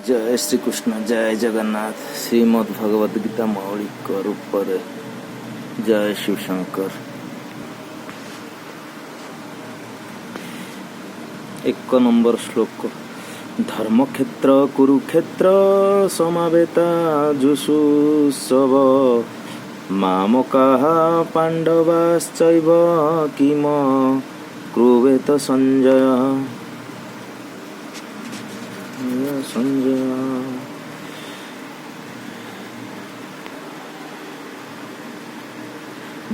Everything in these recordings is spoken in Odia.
ଜୟ ଶ୍ରୀକୃଷ୍ଣ, ଜୟ ଜଗନ୍ନାଥ। ଶ୍ରୀମଦ୍ ଭଗବତ ଗୀତା ମୌଳିକ ରୂପରେ। ଜୟ ଶିବଶଙ୍କର। 1 ନମ୍ବର ଶ୍ଲୋକ। ଧର୍ମକ୍ଷେତ୍ର କୁରୁକ୍ଷେତ୍ର ସମାବେତା ଯୁଷୁସବ ମାମକାଃ ପାଣ୍ଡବାଶ୍ଚୈବ କିମ କୁର୍ବେତ ସଞ୍ଜୟ। ସଞ୍ଜୟ।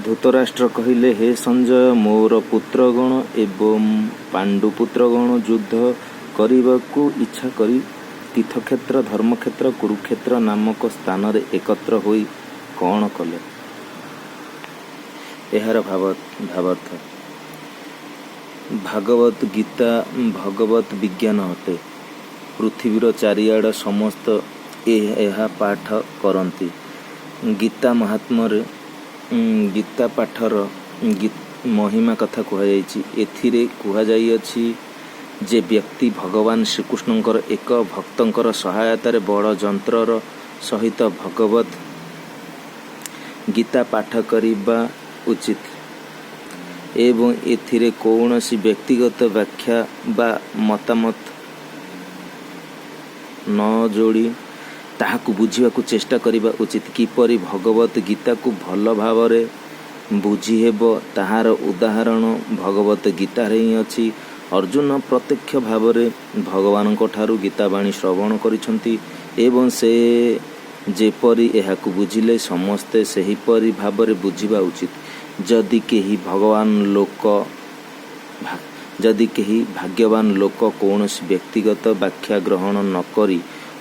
ଧୃତରାଷ୍ଟ୍ର କହିଲେ, ହେ ସଞ୍ଜୟ, ମୋର ପୁତ୍ରଗଣ ଏବଂ ପାଣ୍ଡୁପୁତ୍ରଗଣ ଯୁଦ୍ଧ କରିବାକୁ ଇଚ୍ଛା କରି ତୀର୍ଥକ୍ଷେତ୍ର, ଧର୍ମକ୍ଷେତ୍ର, କୁରୁକ୍ଷେତ୍ର ନାମକ ସ୍ଥାନରେ ଏକତ୍ର ହୋଇ କ'ଣ କଲେ? ଏହାର ଭାବାର୍ଥ: ଭାଗବତ ଗୀତା ଭଗବତ ବିଜ୍ଞାନ ଅଟେ। ପୃଥିବୀର ଚାରିଆଡ଼େ ସମସ୍ତେ ଏହା ପାଠ କରନ୍ତି। ଗୀତା ମାହାତ୍ମ୍ୟରେ ଗୀତା ପାଠର ମହିମା କଥା କୁହାଯାଇଛି। ଏଥିରେ କୁହାଯାଇଅଛି ଯେ ବ୍ୟକ୍ତି ଭଗବାନ ଶ୍ରୀକୃଷ୍ଣଙ୍କର ଏକ ଭକ୍ତଙ୍କର ସହାୟତାରେ ବଡ଼ ଯତ୍ନର ସହିତ ଭଗବତ ଗୀତା ପାଠ କରିବା ଉଚିତ ଏବଂ ଏଥିରେ କୌଣସି ବ୍ୟକ୍ତିଗତ ବ୍ୟାଖ୍ୟା ବା ମତାମତ ନ ଯୋଡ଼ି ତାହାକୁ ବୁଝିବାକୁ ଚେଷ୍ଟା କରିବା ଉଚିତ। କିପରି ଭଗବତ ଗୀତାକୁ ଭଲ ଭାବରେ ବୁଝିହେବ, ତାହାର ଉଦାହରଣ ଭଗବତ ଗୀତାରେ ହିଁ ଅଛି। ଅର୍ଜୁନ ପ୍ରତ୍ୟକ୍ଷ ଭାବରେ ଭଗବାନଙ୍କଠାରୁ ଗୀତାବାଣୀ ଶ୍ରବଣ କରିଛନ୍ତି ଏବଂ ସେ ଯେପରି ଏହାକୁ ବୁଝିଲେ, ସମସ୍ତେ ସେହିପରି ଭାବରେ ବୁଝିବା ଉଚିତ। ଯଦି କେହି ଭାଗ୍ୟବାନ ଲୋକ କୌଣସି ବ୍ୟକ୍ତିଗତ ବ୍ୟାଖ୍ୟା ଗ୍ରହଣ ନ କରି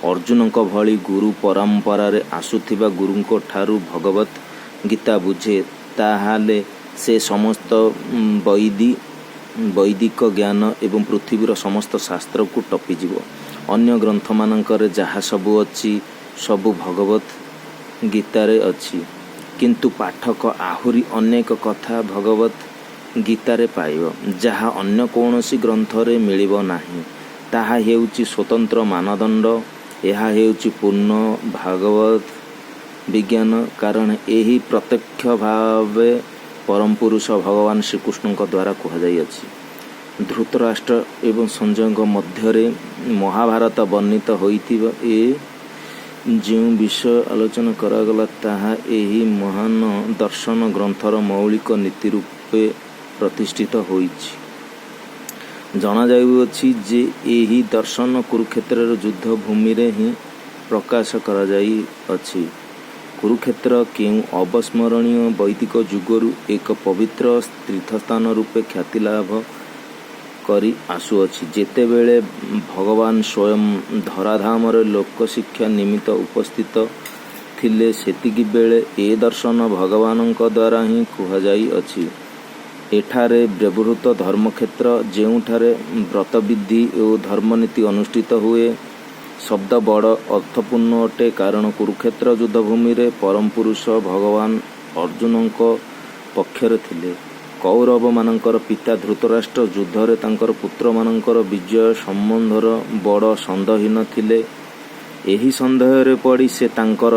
ଅର୍ଜୁନଙ୍କ ଭଳି ଗୁରୁ ପରମ୍ପରାରେ ଆସୁଥିବା ଗୁରୁଙ୍କଠାରୁ ଭଗବତ ଗୀତା ବୁଝେ, ତାହାହେଲେ ସେ ସମସ୍ତ ବୈଦିକ ଜ୍ଞାନ ଏବଂ ପୃଥିବୀର ସମସ୍ତ ଶାସ୍ତ୍ରକୁ ଟପିଯିବ। ଅନ୍ୟ ଗ୍ରନ୍ଥମାନଙ୍କରେ ଯାହା ସବୁ ଅଛି, ସବୁ ଭଗବତ ଗୀତାରେ ଅଛି। କିନ୍ତୁ ପାଠକ ଆହୁରି ଅନେକ କଥା ଭଗବତ ଗୀତାରେ ପାଇବ, ଯାହା ଅନ୍ୟ କୌଣସି ଗ୍ରନ୍ଥରେ ମିଳିବ ନାହିଁ। ତାହା ହେଉଛି ସ୍ୱତନ୍ତ୍ର ମାନଦଣ୍ଡ। ଏହା ହେଉଛି ପୂର୍ଣ୍ଣ ଭାଗବତ ବିଜ୍ଞାନ, କାରଣ ଏହି ପ୍ରତ୍ୟକ୍ଷ ଭାବେ ପରମପୁରୁଷ ଭଗବାନ ଶ୍ରୀକୃଷ୍ଣଙ୍କ ଦ୍ୱାରା କୁହାଯାଇଅଛି। ଧୃତରାଷ୍ଟ୍ର ଏବଂ ସଞ୍ଜୟଙ୍କ ମଧ୍ୟରେ ମହାଭାରତ ବର୍ଣ୍ଣିତ ହୋଇଥିବା ଏ ଯେଉଁ ବିଷୟ ଆଲୋଚନା କରାଗଲା, ତାହା ଏହି ମହାନ ଦର୍ଶନ ଗ୍ରନ୍ଥର ମୌଳିକ ନୀତି ରୂପେ ପ୍ରତିଷ୍ଠିତ ହୋଇଛି। ଜଣାଯାଉଅଛି ଯେ ଏହି ଦର୍ଶନ କୁରୁକ୍ଷେତ୍ରର ଯୁଦ୍ଧ ଭୂମିରେ ହିଁ ପ୍ରକାଶ କରାଯାଇଅଛି। କୁରୁକ୍ଷେତ୍ର କେଉଁ ଅବିସ୍ମରଣୀୟ ବୈଦିକ ଯୁଗରୁ ଏକ ପବିତ୍ର ତୀର୍ଥସ୍ଥାନ ରୂପେ ଖ୍ୟାତି ଲାଭ କରି ଆସୁଅଛି। ଯେତେବେଳେ ଭଗବାନ ସ୍ୱୟଂ ଧରାଧାମରେ ଲୋକଶିକ୍ଷା ନିମିତ୍ତ ଉପସ୍ଥିତ ଥିଲେ, ସେତିକିବେଳେ ଏ ଦର୍ଶନ ଭଗବାନଙ୍କ ଦ୍ୱାରା ହିଁ କୁହାଯାଇଅଛି। ଏଠାରେ ବ୍ୟବହୃତ ଧର୍ମକ୍ଷେତ୍ର, ଯେଉଁଠାରେ ବ୍ରତବିଧି ଓ ଧର୍ମନୀତି ଅନୁଷ୍ଠିତ ହୁଏ, ଶବ୍ଦ ବଡ଼ ଅର୍ଥପୂର୍ଣ୍ଣ ଅଟେ, କାରଣ କୁରୁକ୍ଷେତ୍ର ଯୁଦ୍ଧଭୂମିରେ ପରମପୁରୁଷ ଭଗବାନ ଅର୍ଜୁନଙ୍କ ପକ୍ଷରେ ଥିଲେ। କୌରବମାନଙ୍କର ପିତା ଧୃତରାଷ୍ଟ୍ର ଯୁଦ୍ଧରେ ତାଙ୍କର ପୁତ୍ରମାନଙ୍କର ବିଜୟ ସମ୍ବନ୍ଧରେ ବଡ଼ ସନ୍ଦେହୀନ ଥିଲେ। ଏହି ସନ୍ଦେହରେ ପଡ଼ି ସେ ତାଙ୍କର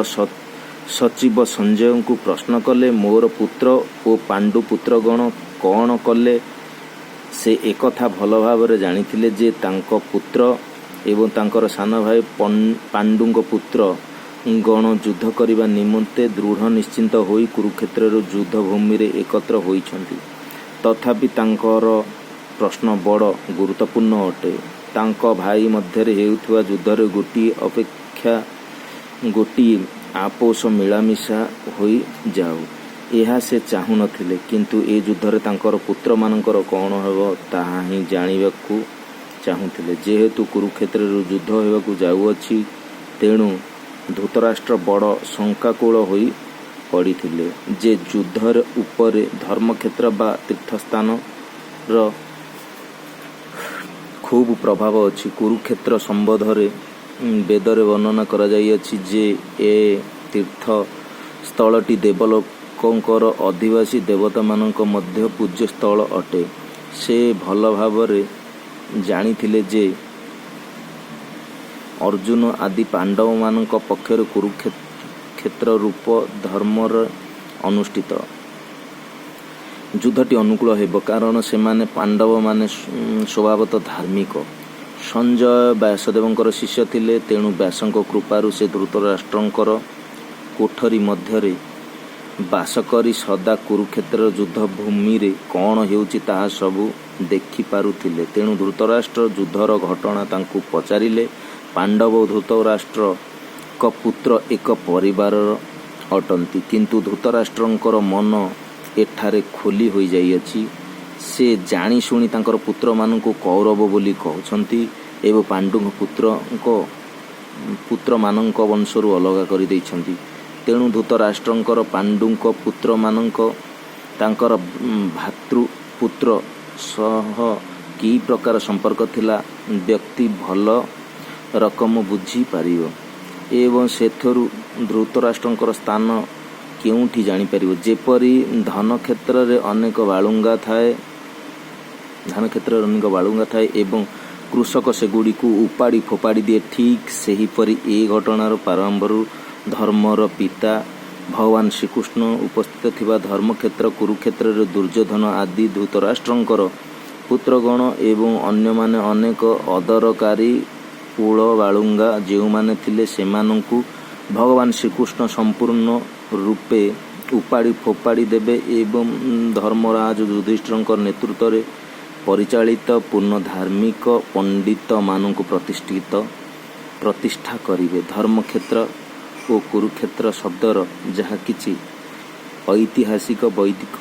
ସଚିବ ସଞ୍ଜୟଙ୍କୁ ପ୍ରଶ୍ନ କଲେ, ମୋର ପୁତ୍ର ଓ ପାଣ୍ଡୁ ପୁତ୍ରଗଣ କ'ଣ କଲେ? ସେ ଏକଥା ଭଲ ଭାବରେ ଜାଣିଥିଲେ ଯେ ତାଙ୍କ ପୁତ୍ର ଏବଂ ତାଙ୍କର ସାନଭାଇ ପାଣ୍ଡୁଙ୍କ ପୁତ୍ର ଗଣ ଯୁଦ୍ଧ କରିବା ନିମନ୍ତେ ଦୃଢ଼ ନିଶ୍ଚିତ ହୋଇ କୁରୁକ୍ଷେତ୍ରର ଯୁଦ୍ଧ ଭୂମିରେ ଏକତ୍ର ହୋଇଛନ୍ତି। ତଥାପି ତାଙ୍କର ପ୍ରଶ୍ନ ବଡ଼ ଗୁରୁତ୍ୱପୂର୍ଣ୍ଣ ଅଟେ। ତାଙ୍କ ଭାଇ ମଧ୍ୟରେ ହେଉଥିବା ଯୁଦ୍ଧରେ ଗୋଟିଏ ଅପେକ୍ଷା ଗୋଟିଏ ଆପୋଷ ମିଳାମିଶା ହୋଇଯାଉ, ଏହା ସେ ଚାହୁଁ ନଥିଲେ। କିନ୍ତୁ ଏ ଯୁଦ୍ଧରେ ତାଙ୍କର ପୁତ୍ରମାନଙ୍କର କ'ଣ ହେବ, ତାହା ହିଁ ଜାଣିବାକୁ ଚାହୁଁଥିଲେ। ଯେହେତୁ କୁରୁକ୍ଷେତ୍ରରେ ଯୁଦ୍ଧ ହେବାକୁ ଯାଉଅଛି, ତେଣୁ ଧୃତରାଷ୍ଟ୍ର ବଡ଼ ଶଙ୍କାକୁଳ ହୋଇ ପଡ଼ିଥିଲେ ଯେ ଯୁଦ୍ଧ ଉପରେ ଧର୍ମକ୍ଷେତ୍ର ବା ତୀର୍ଥସ୍ଥାନର ଖୁବ୍ ପ୍ରଭାବ ଅଛି। କୁରୁକ୍ଷେତ୍ର ସମ୍ବନ୍ଧରେ ବେଦରେ ବର୍ଣ୍ଣନା କରାଯାଇଅଛି ଯେ ଏ ତୀର୍ଥ ସ୍ଥଳଟି ଦେବଲୋକର ଅଧିବାସୀ ଦେବତାମାନଙ୍କର ମଧ୍ୟ ପୂଜ୍ୟ ସ୍ଥଳ ଅଟେ। ସେ ଭଲ ଭାବରେ ଜାଣିଥିଲେ ଯେ ଅର୍ଜୁନ ଆଦି ପାଣ୍ଡବମାନଙ୍କ ପକ୍ଷରେ କୁରୁକ୍ଷେତ୍ରରୂପ ଧର୍ମରେ ଅନୁଷ୍ଠିତ ଯୁଦ୍ଧଟି ଅନୁକୂଳ ହେବ, କାରଣ ସେମାନେ ପାଣ୍ଡବମାନେ ସ୍ୱଭାବତଃ ଧାର୍ମିକ। ସଞ୍ଜୟ ବ୍ୟାସଦେବଙ୍କର ଶିଷ୍ୟ ଥିଲେ। ତେଣୁ ବ୍ୟାସଙ୍କ କୃପାରୁ ସେ ଧୃତରାଷ୍ଟ୍ରଙ୍କର କୋଠରୀ ମଧ୍ୟରେ ବାସ କରି ସଦା କୁରୁକ୍ଷେତ୍ରର ଯୁଦ୍ଧଭୂମିରେ କ'ଣ ହେଉଛି, ତାହା ସବୁ ଦେଖିପାରୁଥିଲେ। ତେଣୁ ଧୃତରାଷ୍ଟ୍ର ଯୁଦ୍ଧର ଘଟଣା ତାଙ୍କୁ ପଚାରିଲେ। ପାଣ୍ଡବ ଓ ଧୃତରାଷ୍ଟ୍ରଙ୍କ ପୁତ୍ର ଏକ ପରିବାରର ଅଟନ୍ତି। କିନ୍ତୁ ଧୃତରାଷ୍ଟ୍ରଙ୍କର ମନ ଏଠାରେ ଖୋଲି ହୋଇଯାଇଅଛି। ସେ ଜାଣିଶୁଣି ତାଙ୍କର ପୁତ୍ରମାନଙ୍କୁ କୌରବ ବୋଲି କହୁଛନ୍ତି ଏବଂ ପାଣ୍ଡୁଙ୍କ ପୁତ୍ରମାନଙ୍କ ବଂଶରୁ ଅଲଗା କରିଦେଇଛନ୍ତି। ତେଣୁ ଧୃତରାଷ୍ଟ୍ରଙ୍କର ପାଣ୍ଡୁଙ୍କ ପୁତ୍ରମାନଙ୍କ ତାଙ୍କର ଭ୍ରାତୃପୁତ୍ର ସହ କି ପ୍ରକାର ସମ୍ପର୍କ ଥିଲା, ବ୍ୟକ୍ତି ଭଲ ରକମ ବୁଝିପାରିବ ଏବଂ ସେଥିରୁ ଧୃତରାଷ୍ଟ୍ରଙ୍କର ସ୍ଥାନ କେଉଁଠି ଜାଣିପାରିବ। ଯେପରି ଧାନକ୍ଷେତ୍ରରେ ଅନେକ ବାଳୁଙ୍ଗା ଥାଏ ଏବଂ କୃଷକ ସେଗୁଡ଼ିକୁ ଉପାଡ଼ି ଫୋପାଡ଼ି ଦିଏ, ଠିକ୍ ସେହିପରି ଏ ଘଟଣାର ପ୍ରାରମ୍ଭରୁ ଧର୍ମର ପିତା ଭଗବାନ ଶ୍ରୀକୃଷ୍ଣ ଉପସ୍ଥିତ ଥିବା ଧର୍ମକ୍ଷେତ୍ର କୁରୁକ୍ଷେତ୍ରରେ ଦୁର୍ଯ୍ୟୋଧନ ଆଦି ଧୃତରାଷ୍ଟ୍ରଙ୍କର ପୁତ୍ରଗଣ ଏବଂ ଅନ୍ୟମାନେ ଅନେକ ଅଦରକାରୀ କୁଳ ବାଳୁଙ୍ଗା ଯେଉଁମାନେ ଥିଲେ, ସେମାନଙ୍କୁ ଭଗବାନ ଶ୍ରୀକୃଷ୍ଣ ସମ୍ପୂର୍ଣ୍ଣ ରୂପେ ଉପାଡ଼ି ଫୋପାଡ଼ି ଦେବେ ଏବଂ ଧର୍ମରାଜ ଯୁଧିଷ୍ଠିରଙ୍କ ନେତୃତ୍ୱରେ ପରିଚାଳିତ ପୂର୍ଣ୍ଣ ଧାର୍ମିକ ପଣ୍ଡିତମାନଙ୍କୁ ପ୍ରତିଷ୍ଠା କରିବେ। ଧର୍ମକ୍ଷେତ୍ର ଓ କୁରୁକ୍ଷେତ୍ର ଶବ୍ଦର ଯାହା କିଛି ଐତିହାସିକ ବୈଦିକ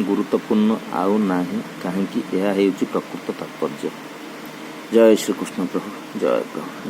ଗୁରୁତ୍ୱ ଆଉ ନାହିଁ କାହିଁକି? ଏହା ହେଉଛି ପ୍ରକୃତ ତାତ୍ପର୍ଯ୍ୟ। ଜୟ ଶ୍ରୀକୃଷ୍ଣ ପ୍ରଭୁ, ଜୟ ପ୍ରଭୁ, ଜୟ।